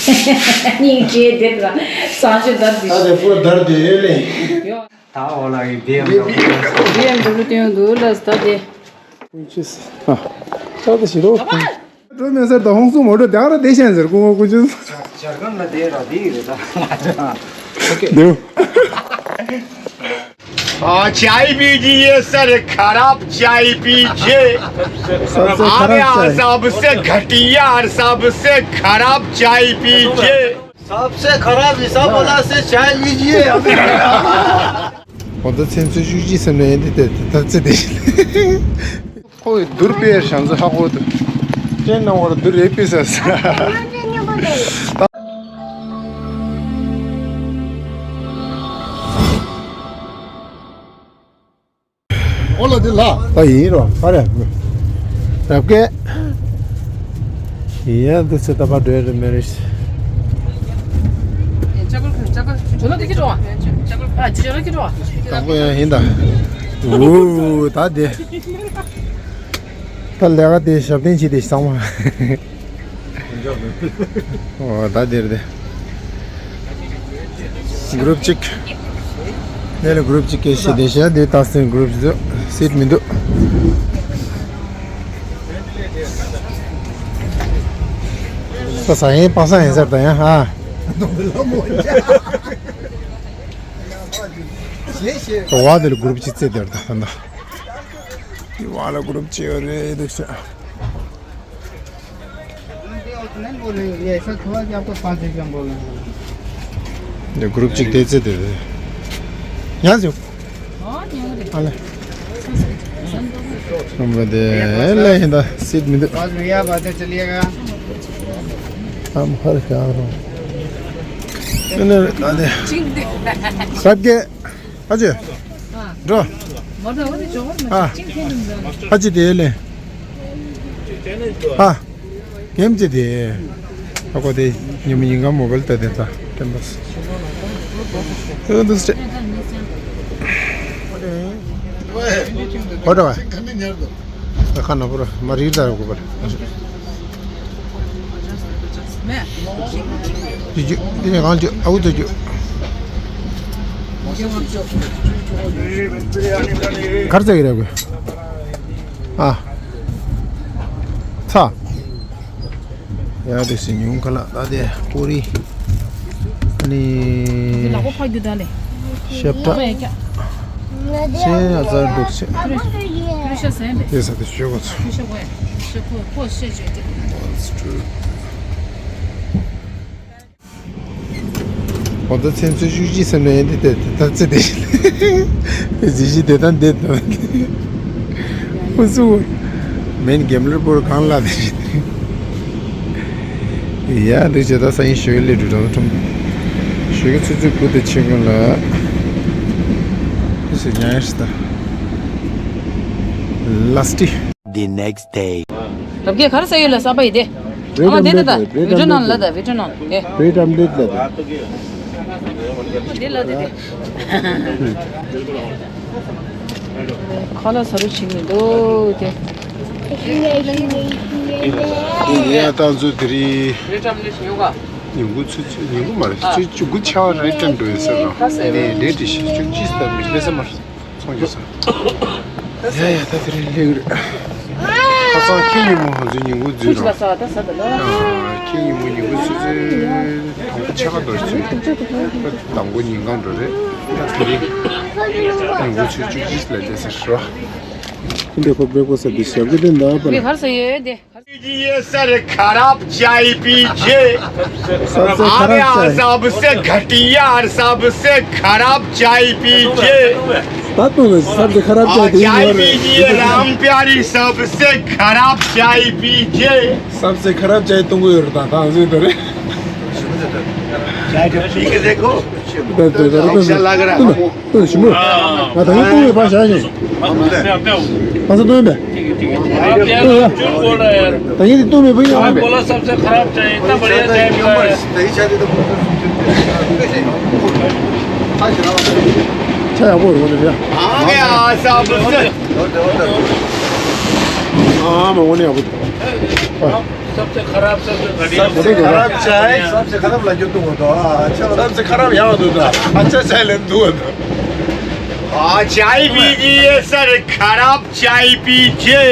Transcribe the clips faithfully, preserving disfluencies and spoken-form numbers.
སྙིང་རྗེ་དེ་ལ་བཟང་སྤྱོད་ལྟར་དུ། ད་དེ་པོ་དར་དེ་ཡོད་ལེ། ད་འོ་ལ་ཡི་བི་ཨེམ་ཌབ་ལིའུ། བི་ཨེམ་ཌབ་ལིའུ་སྟོན་འདུག་ལ་ད་དེ། ཨ། ད་དེ་ཞི་རོ། འགྲོ་མེད་ཟེར་ད་ཧོང་སུ་མོ་འགྲོ་དེ་ཨ་ར་དེ་ཤན་ཟེར་ཀུ་ངོ་ཀུ་ཅུ། ཇར་ཁན་ལ་དེ་ར་དེ་ཡི་རེད་ད། ཨོ་ཁེ། དེའུ། हाँ, चाय पीजिए सर, खराब चाय पीजिए। सबसे खराब चाय। सबसे घटिया और सबसे खराब चाय पीजिए। सबसे खराब हिसाब वाला से चाय लीजिए। ཁོ་ཚོ་ཚེ་ཚོ་བཅུ་གཅིག་ཙམ་ནས་འདི་ལྟ་ལྟ་ཚེ་དེ། ཁོ་བསྡུར་དཔེ་ཤང་ཚོ་ཧ་གོ་འདུག་ཅན་ནང་བར་བསྡུར་རེ་དཔེ་ཟེར། ཨོ་ལ་དེ་ལ། ཨ་ཡིན་རོ་ཧ་རེ། རབ་ཀེ། ཡིན་ཡང་འདུག་ཚེ་ད་པ་འགྲོ་ཡ་རེད་མེ་རེད། དང་པོ་ཡང་ཡིན་ད། འུ་ད་དེ། ད་ལས་ཀ་དེ་ཞབས་བརྟན་བྱེད་དེ་ཚང་མ། ཨོ་ད་དེར་དེ། གུ་རུབ་གཅིག་དེ་ལ་གུ་རུབ་གཅིག་སྐད་བཤད་དེ་བཤད་དེ་ད་སེམས་གུ་རུབ་ཟོ་སིད་མི་འདུག་ད་ས་ཡན་པ་ས་ཡན་ཟེར་ད་ཡང་ཧ། ད་བ་དེ་ལ་གུ་རུབ་གཅིག་རྩེ་དེར་ད་ད་ད། དེ་བ་ལ་གུ་རུབ་གཅིག་ཡོད་རེད་འདུག་ཟེར། ये ऐसा थोड़ा कि आपको पाँच रुपया बोल रहे हैं। འདི་གུ་རུབ་གཅིག་དེ་ཚེ་དེ་རེད། ཡང་ཟེར། ཨ་ལེ། ཁྲོམ་ར་དེ་ལ་ཡིན་ད་སིད་མི་འདུག पाँच रुपया बाद चलिएगा। हम हर क्या रहो। ཨ་ཅེ། འགྲོ། ཨ། ཨ་ཅེ་དེ་ལེ། ཨ། གེམ་ཅེ་དེ། ཨ་ཁོ་དེ་ཉི་མ་ཉིན་གང་མོ་བལ་ཏ་དེ་ད་ཏེམ་པ་སི། ཨ་འདུ་སྟེ། ཧོ་ད་བ། ཁ་ན་པུ་ར་མ་རི་ད་ར་གོ་བ། ཅི་ཅི་དེ་ནས་གང་ཅི་ཨ་འུ་ད་ཅི། གར་ཙེ་གི་རེ་གོ། ཨ། ཚ། ཡ་དེ་སི་ཉུང་ཁ་ལ་ད་དེ་ཀོ་རི། ཨ་ནི། ལག་པ་ཕར་རྒྱུ་ད་ལེ། ཤེབ་ཏྲ། ཤེ་ཡ་ཛར་འདུག་ཤེ། ཤ་ཟན་པས། དེ་ས་དེ་ཤོད་གོ་ཚོ། ཤ་གོ་ཡ། ཤ་གོ་ཁོ་ཤེ་ཅོས་ཏེ། ཁོ་ཚོ་ཚེ་ཚོ་བཅུ་གཅིག་ཙམ་ནས་འདི་དེ་དེ་ལྟར་ཚེ་དེ་གཟི་བརྗིད་དེ་དང་འདི་དང་ཁོ་ཚོ་མེན་གེམ་ལར་པོར་གང་ལ་དེ་ཡ་འདི་བྱེད་ད་ས་ཡིན་ཞོལ་ལས་འགྲོ་གྲོང་ཁྲོམ་ཞོལ་གི་ཚུ་ཚུ་བུ་དེ་ཆེ་ཀུན་ལ་དེ་སུ་ཉ་ཡ་ཤི་ད་ལ་སི་ཏི། The next day. རབ་རྒྱས་ག་རེ་ཟ་ཡོད་ལ་ས་པ་ཡི་དེ། ཨ་མ་དེ་ད་ད་བི་ཌིའོ་ནང་ལ་ད་བི་ཌིའོ་ནང་ལ་དེ། བི་ཌིའོ་ནང་ལ་ད་དེ། དེ་ལ་དེ་དེ། ཁ་ལག་ཟ་རུ་ཕྱིན་མི་འདུག་དེ། ཡ་ཏང་ཚོ་དེ་རིང་ཉིན་གུང་ཚོད་ཚོད་ཉིན་གུང་མ་རེད་ཚོད་བཅུ་དགུ་ཆ་བ་རེད་ཀྱང་འགྲོ་ཡོད་ཟེར་རོ། ཨ་ནི་ལས་དེ་བཞིན་བཅུ་གཅིག་ཙམ་མི་ལས་ས་མ་རེད། ཚོང་རྒྱག་ས། ཡ་ཡ་ད་དེ་རིང་སླེབས་རེད། ཁ་སང་ཁྱི་ཉིན་མོ་ང་ཚོའི་ཉིན་གུང་འཛུལ་རོགས། ཁྱི་ཉིན་མོ་ཉིན་གུང་ཚོད་ཚོད་དང་པོ་ཆ་ག་འདོར་ཚོད། དང་པོ་ཉིན་གང་འགྲོ་རེད། ད་དེ་རིང་ཉིན་གུང་ཚོད་བཅུ་གཅིག་ལ་སླེབས་ཟེར་རོ། ཁྱི་འདི་ཁོ་བེ་ཁོ་ས་འདི་ཞབས་ཀྱི་འདི་འདའ་པ་ལ། ཁར་ས་ཡོད་དེ། पीजिए सर, खराब चाय पीजिए। सबसे खराब चाय। सबसे घटिया और सबसे खराब चाय पीजिए। तातुंग सबसे खराब चाय। चाय पीजिए राम प्यारी, सबसे खराब चाय पीजिए। सबसे खराब चाय तुंगु योर ता ता जी तोरे। चाय जब पी के देखो। अच्छा लग रहा है। ཨོ་ཞི་མོ། ང་ད་ཡིན་ཏུ་ཡོད་པ་བྱ་ཞིང་། ང་ཚོ་ཏུ་ཡིན་པས། ད་ཡིན་ཏུ་མེད་པ་ཡིན་པས། ཆ་ཡག་པོ་རེད་འོ་ན་ཡ། ཨ་མ་འོ་ན་ཡག་པོ། सबसे खराब, सबसे घटिया। सबसे खराब चाय, सबसे खराब लगे तुमको तो। हाँ, अच्छा, सबसे खराब यहाँ होता था। अच्छा चाय लेने दो तो। हाँ, चाय पीजिए सर, खराब चाय पीजिए।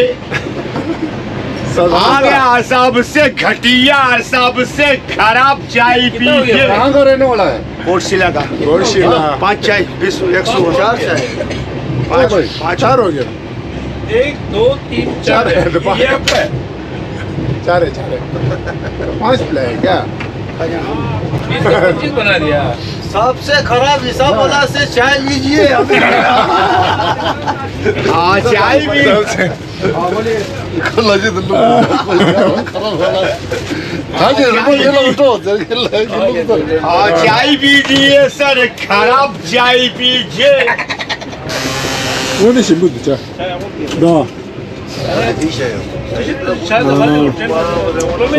सब आ गया सबसे घटिया, सबसे खराब चाय पीजिए। कहाँ का रहने वाला है? कोटशिला का। कोटशिला। पाँच चाय, बीस, एक सौ। चार चाय। पाँच, पाँच। चार हो गया। एक, दो, तीन, चार चार है, तो पाँच। ये आपका है। चार है, चार है। पाँच प्ले है क्या? बीस का पच्चीस बना दिया। सबसे खराब हिसाब वाला से चाय लीजिए अभी। हाँ, चाय भी। सबसे हाँ, बोलिए। हाँ, जी, रुको, ये लो, उठो, जरा ये लो, ये लो, उठो। हाँ, चाय पीजिए सर, खराब चाय पीजिए। वो नहीं, शिंबू, चाय। द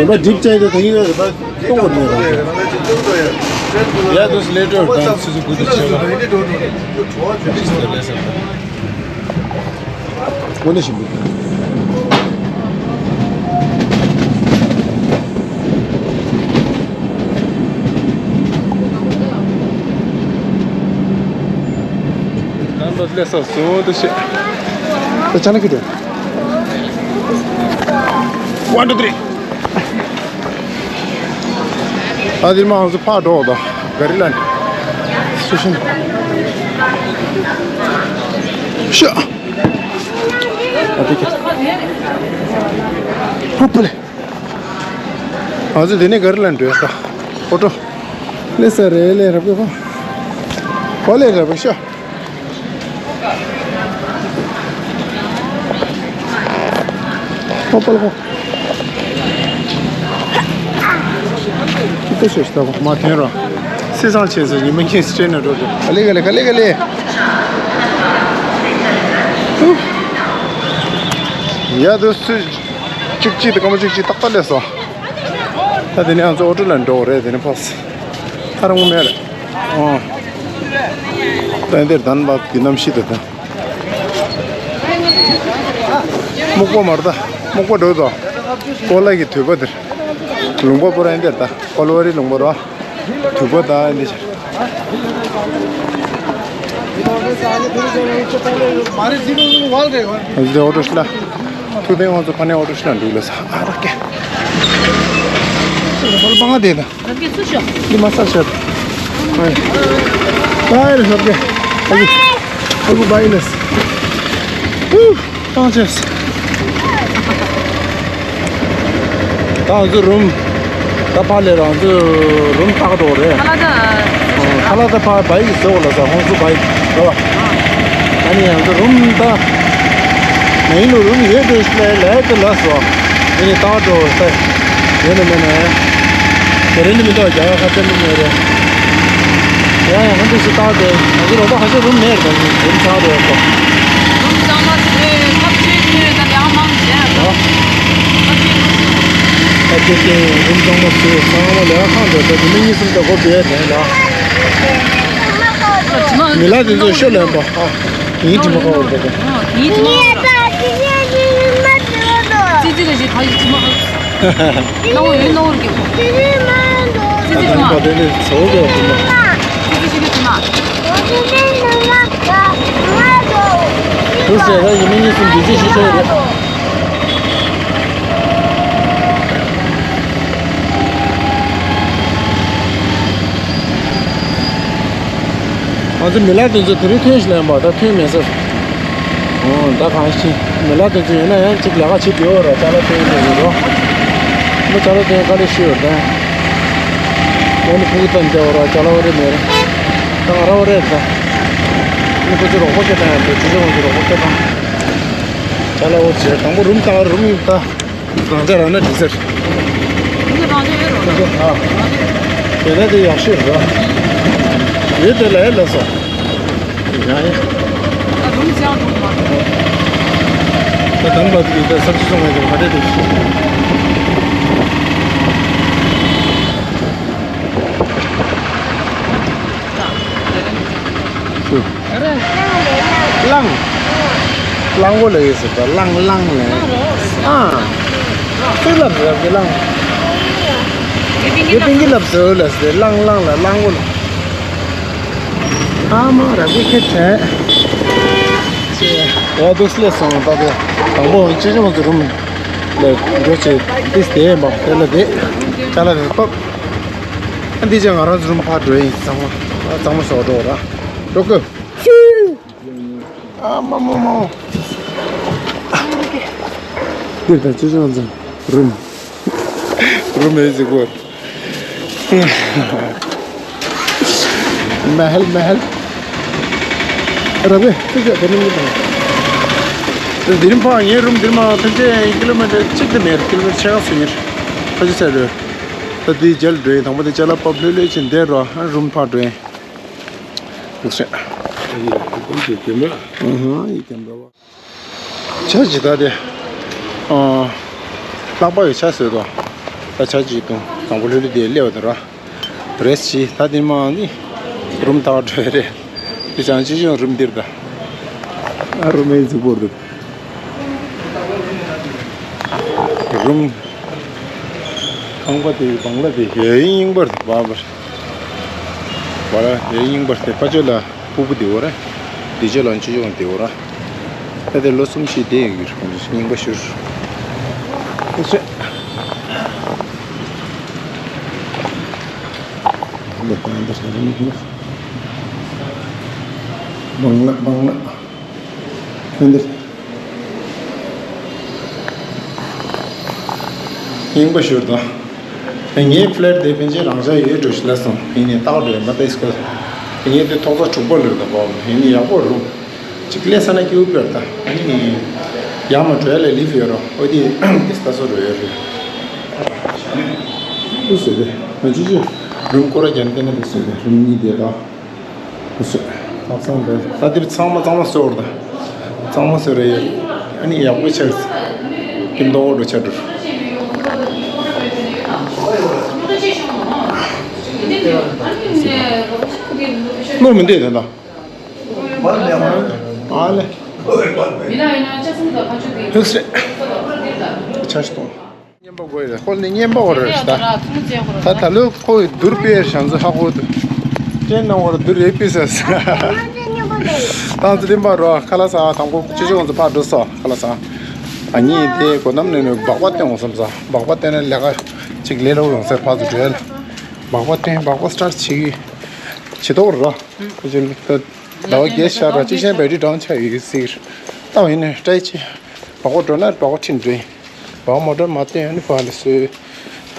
ད་ཇིབ་བྱས་ཏེ་ད་ཡིན་ད་གཏོང་བར་མེད་ར། Yeah, those later done. འོ་ན་ཞིམ་པོ། ད་ལོ་ལས་ས་སོང་དུ་ཤེས། ད་ཆ་ན་ཁི་དེ། One, two, three. ཨ་དེ་མ་ཧང་སུ་ཕ་འགྲོ་ད་ག་རི་ལན། སུ་ཤིན། ཤ། ཨ་དེ་ཁི། ཧུ་པ་ལེ། ང་ཚོ་དེ་ནས་ག་རི་ལ་འགྲོ་ཡ་ད། ཨོ་ཏོ། ལེ་ས་རེ་ལེ་རབ་གི་ཧོ། ཧོ་ལེ་རབ་གི་ཤ། ཧོ་པ་ལ་ཧོ། ཅི་ཏོ་ཤོ་ཤི་ད་གོ་མ་ཐོན་རོ། སི་སང་ཆེན་སི་ཉི་མ་ཁྱེད་སི་ཅེན་ན་འགྲོ་འགྲོ། ག་ལེ་ག་ལེ་ག་ལེ་ག་ལེ། ཡ་དུ་སུ། གཅིག་གཅིག་དང་སྐར་མ་གཅིག་གཅིག་ཏག་ཏག་སླེབས་སོང་། ད་དེ་ནས་ང་ཚོ་ཨོ་ཊོ་ལ་འགྲོ་དགོས་རེད། དེ་ནས་ཕོགས་ཁ་རང་མེད་རེད། ཨོ། ད་འདིར་དན་བབ་ཀྱི་གནམ་གཤིས་དེ་དང་། སྨུག་པ་མར་ད། སྨུག་པ་འགྲོ་དོ། ཀོ་ལ་གི་དུས་པ་དེར། ལུང་པ་པོ་ར་འདིར་ད། ཀོ་ལ་བ་རི་ལུང་པ་ར། དུས་པ་ད་འདི་ཆར། འདི་ཨོ་ཊོ་ཤི་ལ། ཐུག་ཏེ་ང་ཚོ་ཕ་ནས་ཨོ་ཊོ་ཤི་ལ་འགྲོ་ལ་ས་ཨ་ར་ཀེ། ཧོལ་པང་ང་དེ་ད། འདི་མ་ས་ཤར། ཨ་ར་ཧོལ་ཀེ། ཨ་ཡུ། ཨ་ཡུ་བའི་ལེས། ཧུ། བཏང་ཆེས། ད་ང་ཚོ་རུམ། ད་ཕ་ལས་རང་ཚོ་རུམ་བཏགས་འགྲོ་རེད། ཁ་ལག་ད། ཁ་ལག་ད་ཕ་བའི་གི་ཟོག་ལ་ས་ཧོང་སུ་བའི་རེད་བ། ཨ་ནི་ང་ཚོ་རུམ་ད། ནའི་ལུ་རུམ་ཡོད་དུ་ལས་ལས་དུ་ལ་སོ། དེ་ནི་བཏགས་འགྲོ་ས། ཡོད་ནི་མེད་ནི། དེ་རིང་ནི་མི་འདུག་རྒྱ་གར་ཁ་ཆེན་པོ་མེད་རེད། ཡང་ཡང་ཧོན་ཏི་སི་ཏཱ་དེ་ང་ཚོ་རོགས་པ་ཁ་ཤས་རུམ་མེད་རེད། རུམ་ཚང་རེད་ཁོ། རུམ་ཚང་མ་དེ་ཁབ་ཆེ་ཉོས་ད་ཡང་མང་ཆེ་རེད་ཁོ། ཁབ་ཆེ་རུམ་ཁབ་ཆེ་ཆེ་རུམ་ཚང་མ་ཆེ་ཚང་མ་ལས་ཁང་དེ་ད་དེ་མི་གཉིས་གསུམ་དེ་སྒོ་བེད་དེ་ལ། མི་ལ་དེ་ཚོ་ཤོ་ལེན་པ་ཨ། ཡིན་དྲི་མ་ཁ་བར་དེ་དེ། ཡིན་དྲི་མ་ཁ་བར། ཙི་ཙི་ལ་ཞིག་ད་ཡིན་དྲི་མ་ཁ་བར། ནོར་ཡོད་ནོར་གི། ཙི་ཙི་ད་ནི་པ་དེ་ནི་ཚོ་གི་ཡོད་དུ་མ། ཙི་ཙི་ཞིག་གི་དུ་མ། དུ་ཟེར་ར་ཡིན་མིན་ནི་སུ་འདི་ཙི་ཞིག་ཚོ་རེད། ང་ཚོ་མི་ལ་དེ་ཚོ་དེ་རིང་ཐོན་ཞིག་ལེན་པ་ད་ཐོན་མེད་ཟེར། ཨོ་ད་གང་ཤེས། མི་ལ་དེ་ཚོ་ཡིན་ན་ཡང་གཅིག་ལས་ཀ་བྱེད་དགོས་ར་ཅ་ལག་སྟོན་དགོས་རོ། མི་ཅ་ལག་སྟོན་དཀའ་ལས་ཤི་ཡོད་དེ། ཨོ་ནི་ཕུག་ཙམ་བྱ་བ་ར་ཅ་ལག་བ་རེ་མེད་རེད། ད་ང་ར་བ་རེད་ད། ཨོ་ནི་ཁོ་ཚོ་རོགས་པ་སྐད་བཏང་ཡང་འདུག་ཅི་ཚོ་ང་ཚོ་རོགས་པ་སྐད་བཏང་། ཅ་ལག་བ་བྱེད་དང་པོ་རུམ་བཏང་རུམ་ཡིན་ད། རང་ཅག་རང་ན་འགྲིག་ཟེར། ཡིན་ན་རང་ཅག་ཡོད་རོགས། ཨ། དེ་ན་དེ་ཡག་ཤོས་རེད། ཡོད་དེ་ལ་ཡ་ལ་སོ། ཡ་ཡ། ད་རུམ་ཅང་རུམ་མ་རེད། ད་དམ་པ་དེ་ད་ས་ཆུ་སོང་བའི་ག་རེ་དེ་ཤི། ཤུ། གླང་། གླང་པོ་ལ་ཡོད་ཟེར་ད་གླང་གླང་ལ། ཨ། ཚོད་ལབ་རབ་ཀྱི་གླང་། དེ་པིང་གི་ལབ་ཟེར་ལ་ཟེར་གླང་གླང་ལ་གླང་པོ་ལ། ཨ་མ་རབ་ཀྱི་ཁེ་བྲལ། ཡ་དུ་སླེབས་སོང་། ད་དེ་དང་པོ་ཅི་ཅུང་ཟེར་རུམ་ལ་འགྲོ་བྱེད་ཏིས་དེ་ཡིན་པ་དེ་ལ་དེ་ཅ་ལག་དེ་ཕབ། ཨ་འདི་ཅག་ང་རང་ཚོ་རུམ་ཕར་འགྲོ་ཡིན། གཙང་མ་གཙང་མ་ཟོ་འགྲོ་ར་འགྲོ་དགོས། ཨ་མ་མ་མ། འདིར་ད་ཅི་ཅང་ཙང་རུམ། རུམ་ཨེ་ཟི་གོ། མ་ཧལ་མ་ཧལ། ར་བེ་ཅི་ཅང་ག་ནི་མི་དང་། འདིར་ཕ་ངའི་རུམ་འདིར་མ་ཕན་ཆད་ཀི་ལོ་མི་ཊར་གཅིག་དེ་མེད། ཀི་ལོ་མི་ཊར་ཕྱེད་ཀ་སུ་ཉེར། ཁ་ཅི་ཚད་རེད། ད་དེའི་རྒྱལ་འགྲོ་ཡིན། དང་པོ་དེ་ཅ་ལག་ཕབ་ལྷོད་ལྷོད་ཕྱིན་བསྡད་རོགས། ཨ་རུམ་ཕར་འགྲོ་ཡིན། ལགས་སོ། ཨ་ཡེ་ཀུན་གྱི་རྒན་པ། ཨ་ཧ་ཡེ་རྒན་པ་བ། བྱ་ཇི་ལྟར་དེ། ཨ། ལྷག་པ་ཡི་ཆ་བཟོས་དོ། ད་བྱ་ཇི་དུང་དང་པོ་ལྷོད་ལྷོད་དེ་སླེབས་པ་དང་ར། རེས་ཇི་ད་དེ་མ་ནི། རུམ་ཐག་འགྲོ་ཡ་རེད། དེ་ཅང་ཅི་ཅུང་རུམ་འདིར་ད། ཨ་རུམ་ཨེ་ཟི་བོར་དུ། རུམ། ཁང་པ་དེ་བང་ལ་དེ་ཡོད་ཡིན་པར་བ་བར། བ་ལ་ཡོད་ཡིན་པར་དེ་ཕ་ཆོས་ལ་ཕུ་བུ་དེ་བོ་ར། དེ་ཆོས་ལ་ཆུ་ཆུང་དེ་བོ་ར། ད་དེ་ལོ་གསུམ་བཞི་དེ་ཡོད་རྙིང་པ་ཞུར། དེ་ཆོས། བང་ལ་བང་ལ། ཕན་འདིར། རྙིང་པ་ཞུར་དང་། ངའི་ཕ་ལེ་ཊི་དེ་ཕན་ཆད་རང་འཇགས་ཡོད་འགྲོ་ཞིག་ལ་སོང་། ཡིན་ནའི་ཏག་འགྲོ་ཡོད་མ་ཏེ་སྐོར། ངས་དེ་ཐོག་ཚ་དྲུག་པ་ལོས་དང་པོ་ཡིན་ནའི་ཡག་པོ་རུང་། གཅིག་ལས་ས་ན་སྐྱེ་བོ་པེར་དང་ཨ་ནི། ཡང་མ་འགྲོ་ཡ་ལས་ལིབ་ཡོད་རོ། ཨོ་དེ་དེ་ལྟ་སོ་རོ་ཡོད་རེད། ཨུ་སོ་དེ་ང་ཅི་ཅི་རུམ་སྐོར་ར་རྒྱན་བསྟན་ན་དེ་སོ་དེ་རུམ་གཉིས་དེ་དང་། ཨུ་སོ། ད་ཚང་མ་ད་དེ་ཚང་མ་ཚང་མ་གསོལ་བ་དང་། གཙང་མ་གསོལ་རེ་ཡོད། ཨ་ནི་ཡག་པོ་ཆགས། ཀུན་ཏོག་འགྲོ་ཆགས་འགྲོ། བློ་མི་འདས་དེ་ལ། ཨ་ལེ། ཧུ་སེ། ཆ་ཞིག་གཏོང་། བསྙེན་པ་དགོས་རེད། ཁོ་ནི་བསྙེན་པ་བོར་རེད་ད། ད་ད་ལོ་ཁོ་བསྡུར་སྤེལ་བྱང་ཚུལ་ཧ་གོ་འདུག་ཅན་ནང་བར་བསྡུར་རེ་སྤེལ་ས། ཏང་ཙི་རིམ་པ་རོ་ཁ་ལ་ས་དང་པོ་ཅི་ཅི་ཡོང་ཚུལ་ཕར་འགྲོ་ས་ཁ་ལ་ས། ཨ་ནི་དེ་གོ་ནམ་ནས་ནས་སྦག་པ་བསྟན་འོང་བསམ་ས། སྦག་པ་བསྟན་ན་ལས་ཀ་ཅིག་ལས་སླ་པོ་ཡོང་ས་ཕར་ཚུར་བྲོས་ལ། སྦག་པ་བསྟན་སྦག་པ་སི་ཊར་ཊི་བྱེད་ཀྱི་བྱེད་ཐོག་རོ། ཁོ་ཅི་ལ་ཟླ་བ་བརྒྱད་ཤར་བ་གཅིག་ཤན་བེ་ཊི་རི་ཌའུན་ཆགས་ཡོད་ཟེར། ཏང་ཡིན་ནས་ཊའི་ཆེ། སྦག་པ་འགྲོ་ན་སྦག་པ་ཁྲིད་འགྲོ་ཡིན། སྦག་མོ་ཊར་མ་བཏོན་ནི་ཕར་ལ་སོས།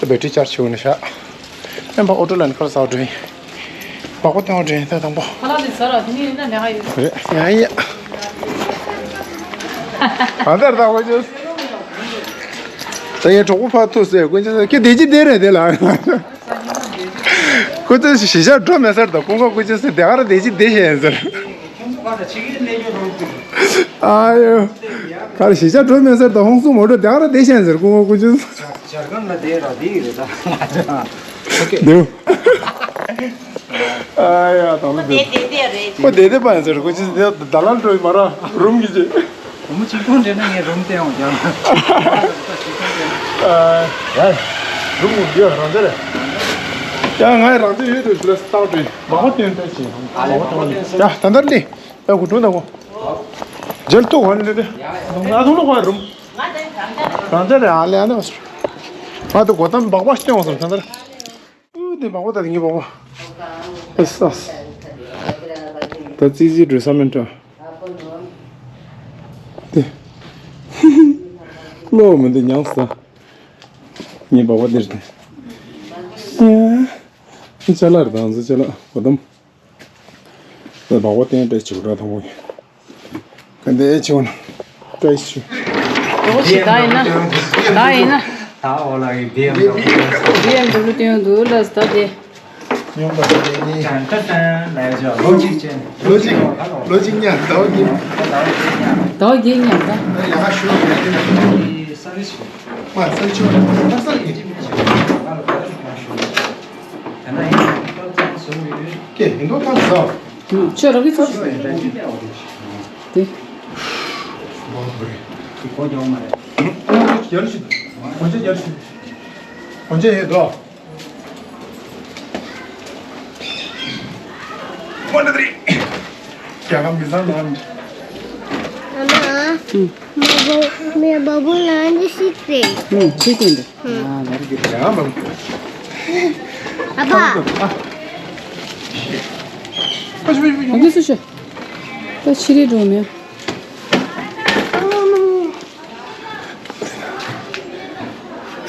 ད་བེ་ཊི་རི་ཅར་ཇི་བྱེད་ནི་ཤག་ཨེ་འབའ་ཨོ་ཊོ་ལན་ཁར་ཟག་འགྲོ་ཡིན། སྦག་པ་བཏོན་འགྲོ་ཡིན་ད་དང་པོ། ཁ་ལག་འདི་ཟ་ར་དེ་ནི་ཡིན་ན་ལས་ཀ་ཡོད། རེད་ཡ་ཡ། གང་ལྟར་ད་དགོས་ཅོས། ད་ཡའི་གྲོགས་པོ་ཕར་ཐུག་ཟེར་དཀོན་ཅི་ཟེར་ཁྱེད་བདེ་སྐྱིད་བདེ་རེད་དེ་ལ། ཁོ་ཚོས་གཞིས་ཆགས་འགྲོ་མེད་ཟེར་དང་ཀུན་དགའ་ཀུན་སྤྱོད་ཟེར་དེ་ག་ར་བདེ་སྐྱིད་བདེ་ཞེས་ཟེར། ཨ་ཡོ། ག་རེ་གཞིས་ཆགས་འགྲོ་མེད་ཟེར་དང་ཧོང་སུ་མོ་འགྲོ་དེ་ག་ར་བདེ་ཞེས་ཟེར་ཀུན་དགའ་ཀུན་སྤྱོད། ཇར་ཁན་ལ་དེ་ར་དེ་ཡོད་ད། ཨ་ཡ་དང་ལ་དེ། ཁོ་བདེ་བདེ་པ་ཡིན་ཟེར་ཀུན་སྤྱོད་དེ་ད་ལ་འགྲོ་མ་ར་རུམ་གྱི་ཅེ། བུ་མོ་གཅིག་སྟོང་འདྲེན་ན་ངས་རུམ་སྟེང་འོང་ཀྱང་། ཡ། རུམ་འོང་རྒྱུ་རང་འདྲ་རེད། ཡ་ང་རང་འདྲ་ཡོད་དུ་ལ་སྟག་འདྲེན་མ་ཧོ་སྟོན་ལྟ་ཅིང་། ཡ་ད་འདར་ལི། ཡ་གུ་དྲུང་ད་གོ། མཇལ་ཐུག་ཧོན་ལི་ལི། ང་ཐུག་ལོ་ཧོན་རུམ། རང་འདྲ་རེད་ཨ་ལེ་ཨ་ནི་བ་སུ། ང་ད་གོ་ཏམ་སྦག་སྦག་སྟོན་འོང་སམ་ད་འདར། ཨུ་དེ་མང་པོ་ད་དེ་ངའི་མང་པོ། ཨེ་སས། ད་ཙི་ཙི་འགྲོ་ས་མིན་འགྲོ། དེ། བློ་མི་འདི་ཉང་ས། ངའི་མང་པོ་འདིར་དེ། ཨེ། ཅ་ལག་རེད་ད་ང་ཚོ་ཅ་ལག་གོ་དམ། ད་སྦག་སྦག་བསྟན་སྤྲད་བྱེད་དགོས་ར་དང་པོ་ཡིན། ག་འདྲ་བྱེད་དགོས་ན་སྤྲད་ཞུ། འོ་ཞིག་ད་ཡིན་ན། ད་ཡིན་ན། ད་འོ་ལ་ཡི་བི་ཨེམ་ཌབ་ལིའུ། བི་ཨེམ་ཌབ་ལིའུ་སྟོན་འདུག་ལ་ད་དེ། ཡོང་པ་དེ་ནི། ཏན་ཏན་ཏན་ལ་ཡ་ལོ་གཅིག་ཅན། ལོ་གཅིག་ལོ་གཅིག་ཉལ་ཟླ་བ་གཉིས། ཟླ་བ་བརྒྱད་ཉལ་ད། ཡ་ཞུ་ཡ་དེ་ན། ས་རིས་ཞུ། ང་ས་ཆུ་ང་ས་གི། ང་ལ་ཁ་ཆུ་ང་ཞུ། ད་ན་ཡིན་ན་ཏོག་ཙམ་བཟོ་ཡོད། ཀྱེ་ཡིན་མདོག་ཐག་ཟ། ཁྱོད་རང་གི་ཚོགས་ཞུ་ཡིན་ད་ཅི་ཏེ་འོ་རེད། དེ་གོ་རྒྱག་མ་རེད། ཡར་ཞུ། གོན་ཆས་རྒྱབ་ཤིག་གོན་ཆས་ཡོད་དོ། མོ་ན་དྲི། རྒྱ་གར་མི་ཚང་ནང་། ཨ་མ། ཨུ། མ་བུ་མེ་བ་བུ་ལ་འདི་ཤིག་རེད། ཨུ། ཤིག་རེད། ཨ་ལ་རྒྱུ་རྒྱ་མ། ཨ་ཕ། ཨ་གི་སུ་ཤོད། ད་ཕྱི་རེད་འགྲོ་མེད།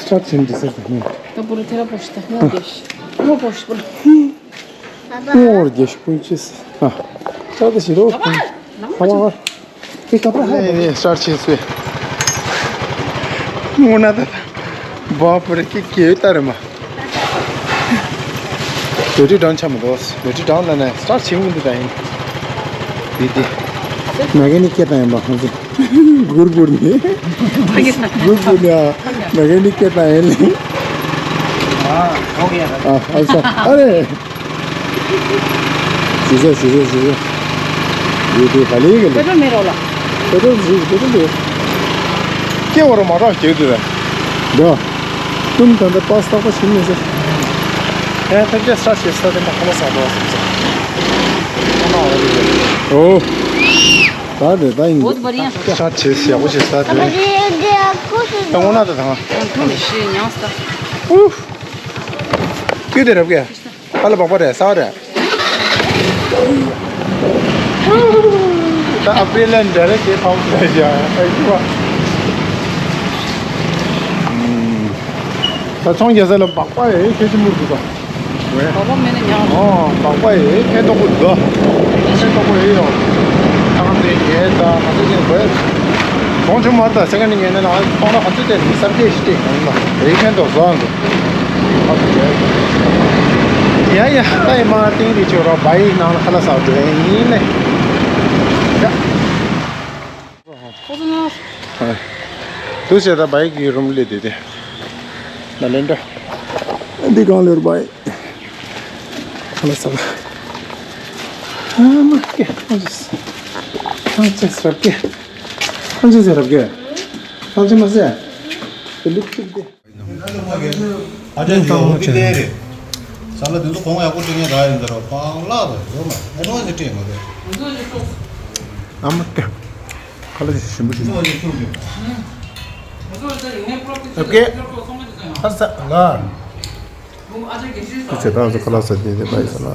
སྟྲཊ་བྱེད་འདི་ཟེར་དང་ནི། ད་པུ་རུ་ཐེ་ར་པོ་ཤི་ད་ཧོ་གེ་ཤི། ཧོ་པོ་ཤི་པུ་རུ། ཧོ་གེ་ཤི་པུ་ཅིས། ཨ། ད་ད་ཤི་རོ། ཨ་མ་ཨ། ཨེ་ཀ་པ་ཧ་ནི་ནི་སྟྲཊ་བྱེད་སུས། མོ་ན་ད་ད། བ་པུ་རུ་ཀི་ཀེ་ད་རེ་མ། བེ་ཊི་རི་ཌའུན་ཆགས་མི་འདུག་བེ་ཊི་རི་ཌའུན་ལ་ནས་སྟྲཊ་བྱེད་མི་འདུག་ད་ཡིན། འདི་འདི། མེ་ཀ་ནིག་སྐད་བཏང་ཡིན་པ་ཁོང་ཚོ། གུར་གུར་ནས། གུར་གུར་ནས་ཨ། མེ་ཀ་ནིག་སྐད་བཏང་ཡིན་ལེ། ཨ་ཨ་ས་ཨ་རེ། ཞེ་ས་ཞེ་ས་ཞེ་ས། ཡོད་དེ་ག་ལེ་ག་ལེ། པེ་ཊོལ་མེད་རོགས་ལ། པེ་ཊོལ་ཞིག་པེ་ཊོལ་ཡོད། སྐྱེ་བ་རུ་མ་རག་སྐྱེ་དུས་རེད། འདྲ། ཀུན་ད་ལྟ་པ་སྟག་པ་ཞིག་མི་ཟེར། ཡང་ཐབས་ཆག་སྲ་ཞེས་ས་དེ་མ་ཁ་ལ་ས་འགྲོ་བ་སེམས་ས། ཨོ། ད་དེ་ད་ཡིན། ཨོ་དེ་བར་ཡང་། ཤ་ཆེ་ཞེ་པོ་ཞེ་ས་དེ། ད་ངོ་ན་དེ་དང་། ཨོ་ཐུག་ལེ་ཤི་ཉང་ས། ཨུ། ཀུ་དེ་རབ་གེ། ཨ་ལ་བག་པ་རེད་ས་རེད། ད་ཨ་པེ་ལན་འདྲ་རེད་ཀྱི་ཕའུ་རེད་ཡ་ཨ་ཀི་བ། ད་ཚོང་རྒྱག་ས་ལ་བག་པ་ཡོད་ཁྱད་ཆེན་པོ་འདུག་ག་བག་པ་མེད་ན་ཉག་ཨོ་བག་པ་ཡོད་ཁྱད་དོག་པོ་འདུག་ཁྱད་དོག་པོ་ཡོད་ཡོད། ཁང་དེ་ཉལ་ད་ང་ཚོ་ཅན་བས། གོང་ཆུ་མར་ད་སེ་ག་ནི་ཉལ་ན་ལ་ཁོང་ལ་ང་ཚོ་དེ་ནི་སར་སྐྱེས་ཤི་ཏེ་ཡོང་ལ་རེ་ཁྱད་དོག་བཟོ་འདུག་ཡ་ཡ། ད་ཡི་མ་ཏིང་རི་ཆོ་རོ་བ་ཡི་ནང་ལ་ཁ་ལ་ས་འགྲོ་ཡིན་ནས། ཡ། ཁོ་ཚོ་ན། དུ་བྱས་ད་བ་ཡི་གི་རུམ་ལས་དེ་དེ། ན་ལེན་འདྲ། འདི་གང་ལེར་བ་ཡི། ཁ་ལ་ས་ལ། ཨ་མ་ཀེ་ཨ་ཅེ་ཨ་ཅེ་སར་ཀེ་ཨ་ཅེ་སར་ཀེ་ཨ་ཅེ་མ་ཟེ་དེ་ལུག་ཅིག་དེ། ཨ་ཅག་ཡོད་འོ་དེ་ལས་རེད། ས་ལ་དེ་ཚོ་གོང་ཡག་པོ་སྤྲད་མཁན་རག་ཡོད་འདི་རོ་པང་ལག་དང་ཡོད་མ་ཨེ་ཌ་ཝན་སི་སྤྲད་མ་རེད། ཨ་མ་ཀེ་ཁ་ལ་ཞིམ་པོ་ཞིམ་པོ། ཨོ་ཀེ་ཨ་ས་ལ། དེ་ཚེ་ད་ཚོ་ཁ་ལག་ཟ་དེ་དེ་པ་ཡི་ས་ལ།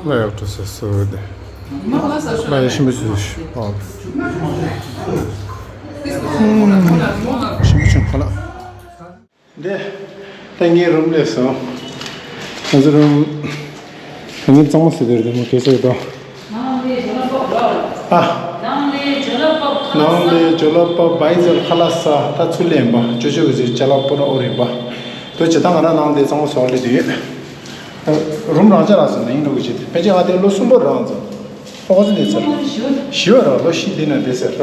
ལ་ཡག་ཏུ་ཟེར་སོ་དེ། ལ་ཡག་ཞིམ་པོ་ཞིག་ཨོ། ཞིམ་པོ་ཞིམ་ཁ་ལག་འདི། ད་ངའི་རུམ་ལས་སོང་། ང་ཚོ་རུམ། ད་ངའི་གཙང་མ་ཟེར་དེར་དེ་མོ་གེ་སེ་དོ། ཨ། ནང་ལས་ཇོ་ལ་པ་བའི་ཟེར་ཁ་ལ་ས་ད་ཚུར་ལེན་པ་ཅོ་ཅོ་གི་ཟེར་ཅ་ལག་པོ་ར་ཨོ་རེད་པ། དོ་ཇི་ད་ང་རང་ནང་དེ་གཙང་མ་ཟོག་ལས་དུས། རུམ་རང་ཅག་ལ་སོང་ནས་ཡིན་འགྲོ་གི་ཆེད་དུ་ཕལ་ཆེར་ང་དེ་ལོ་གསུམ་པོ་རང་ཚོ། ཨོ་ཙི་དེ་ཚར། བཞི་བ་ར་ལོ་བཞི་དེ་ན་དེ་ཟེར་ར།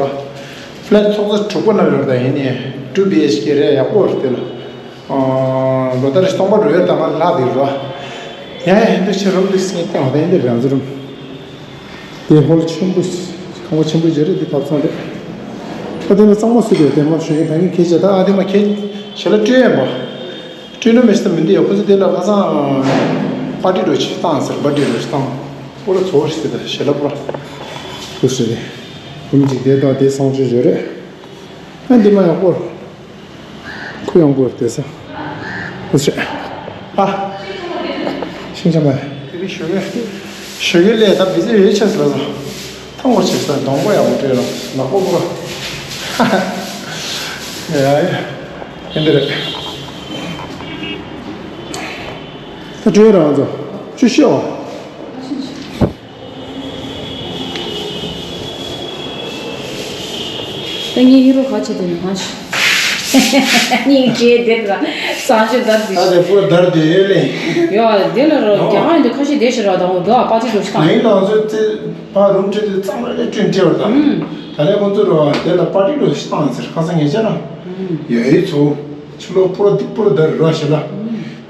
ཕ་ལེ་ཚོགས་ཚོ་དྲུག་པོ་ན་ཡོད་ད་ཡིན་ནས་ཊུ་བི་ཨེཆ་ཀེ་རེད་ཡག་པོ་རེད་དེ་ལ། ལོ་ལྟར་སྟོང་པ་འགྲོ་ཡོད་ད་ང་ལག་དེ་ར། ཡ་ཡ་ཧིན་དུ་ཆེ་རུམ་དེ་སེང་སྟེང་བ་ད་ཡིན་དེ་རང་ཚོ་རུམ། དེ་ཧོལ་ཆེན་པོ། ཁང་པ་ཆེན་པོ་ཅིག་རེད་དེ་ཐབ་ཚང་རེད། ཨ་དེ་ན་གཙང་མ་སུ་དེ་དེ་མ་ཞུ་གི་ད་ངས་ཁྱེད་ཅག་ད་ཨ་དེ་མ་ཁྱེད་ཞེ་ལ་སྤྲོད་ཡ་མ། སྤྲོད་ནུས་མེད་ཤི་ད་མི་འདི་ཡོད་ཁོ་ཚོ་དེ་ལ་ཁ་སང་པར་ཊི་འགྲོ་ཆེ་བཏང་ཟེར་པར་ཊི་འགྲོ་ཆེ་བཏང་། ཨོ་ལ་ཚོ་ཤི་ད་ཞེ་ལ་པོ་ར། ཁུ་སུ་རེད། ཁུ་མི་ཅིག་དེ་དང་དེ་སང་ཆུ་བཞོ་རེད། ཨ་འདི་མ་ཡག་པོ། ཁུ་ཡང་པོ་དེ་ས། ཁུ་ཆེ། ཨ། ཤིང་ཆ་མ། དེ་རིང་ཞོགས་ཀས། ཞོགས་ཀས་ལས་ད་བི་ཟི་ཡོད་ཆེ་ས་ལ་ས། ཐང་པོ་ཆེ་ས་གདོང་པ་ཡག་པོ་སྤྲད་རོགས་ལག་པ་པོ་ར། ཡ་ཡ། ཨེ་འདི་རེད། ད་སྤྲད་རོགས་ཚོ། ཆུ་ཤོག་ད་ངའི་ཧི་རོ་ཁ་ཆེ་དེ་ནི་ཧ་ཤི། སྙིང་རྗེ་དེ་ལ་སང་ཞོ་དར་དེ། ད་དེ་པོ་དར་དེ་ཡོད་ལེ། ཡོ་དེ་ལ་རོ་རྒྱ་གང་ཡིན་དུ་ཁ་ཤས་དེ་ཤི་ར་དང་འོ་དོ་ཨ་པ་ཅི་འགྲོ་ཤི་ཁ། ངའི་ལག་ཚོ་ཙི་པ་རུམ་ཁྲི་དེ་གཙང་ར་ལེ་བསྐྲུན་བྲལ་བར་དང་། ད་ལེ་ཁོང་ཚོ་རོ་དེ་ལ་པ་ཏི་འགྲོ་ཤི་བཏང་ཟེར་ཁ་སང་ངེད་ཅག་ར། ཡོ་ཡི་ཚོ་ཕྱི་ལོ་པོ་ར་དིག་པོ་ར་དར་ར་ཤི་ལ།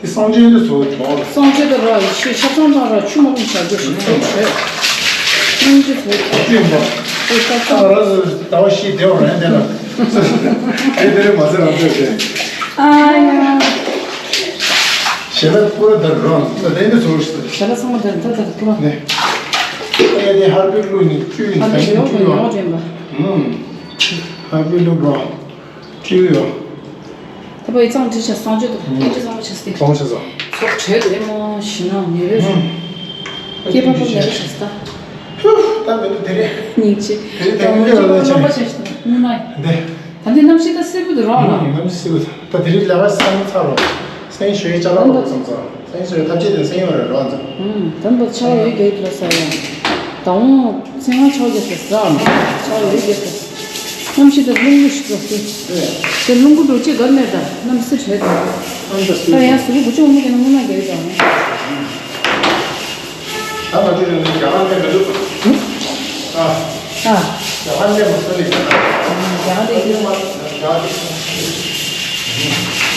དེ་སང་ཆེན་དུ་བཟོ་བྱུང་། སང་ཆེན་དུ་ར་ཆུ་ཆབ་ཚང་དང་ར་ཆུ་མ་རུང་བྱ་རྒྱུ་ཞིག་ཚོ་བྱས། སྙིང་རྗེ་བཟོ་བྱུང་བ། ཨེ་ད་ད་ང་རང་ཚོ་ཟླ་བ་བཞི་བསྡད་པ་རེད་དེ་ལ། དེ་དེ་རེད་མ་ཟེར་རང་ཚོས་དེ། ཨ་ཡ། ཞེ་ན་ཀུ་ར་དར་རང་ད་དེ་འདི་ཚོ་ཞེ་ན་ཚང་མ་དར་ད་དར་ཀུ་ར། ནས། ཨེ་དེ་ཧར་པི་ལུ་ནི་བཅུ་ཡིན། ཧར་པི་ལུ་ཡོད་ཡོད་དྲན་པ། ཧར་པི་ལུ་རང་བཅུ་ཡོད། ད་པ་ཡི་གཙང་དྲི་ཆ་གསང་སྤྱོད་དུ་ཨེ་ཅི་གཙང་མ་ཆ་སྟེ། གཙང་ཆ་ས། ཚོགས་གྲོལ་དུ་ཨེ་མོ་ཞི་ན་ཉེ་བའི་རུ། སྐྱེས་པ་པོ་ཉེ་བའི་ཆ་ས། ཧུ། ད་མི་འདུག་དེ་རེད། སྙིང་རྗེ། དེ་རེད་དེ་ད་མི་འདུག་ལ་ཆ། རྣམ་པ་ཆ་ཞིག་ད་ངུ་མ་ཡི། འདི། ད་འདི་གནམ་གཤིས་ད་སེར་པོ་དུ་རོགས་ལ། གནམ་གཤིས་སེར་པོ་ད་དེ་རིགས་ལས་ཀ་སང་ཚར་རོ། སེང་ཞོའི་ཅ་ལག་རོགས་བསམ་ཚར། སེང་ཞོའི་ཐབས་ཆེ་དེ་སེང་ཡོད་རེད་རོགས་ཚོ། ད་འདི་ཆ་ཡོད་རྒྱུ་ཡོད་ས་ཡང་། ད་འོང་སེང་བ་ཆ་རྒྱུ་ས་ས། ཆ་ཡོད་རྒྱུ་ས། གནམ་གཤིས་དེ་རླུང་གུ་ཞིག་རོགས་ཏེ། དེ་རླུང་གུ་འགྲོ་ཅི་གར་མེད་ད་གནམ་སེར་བྱས་ད། ད་ཡང་སུ་རི་གུ་ཅི་འོང་མི་དེ་ན་སྔོན་མ་རྒྱལ་ད། ད་ང་ཚོ་རང་ཚོའི་རྒྱ་གར་ནས་མི་འདུག་ཨ། ཨ། རྒྱ་གར་ནས་མ་སོང་ནས་རྒྱ་གར་ནས་རྒྱ་གར་ནས་མ་རྒྱ་གར་ནས།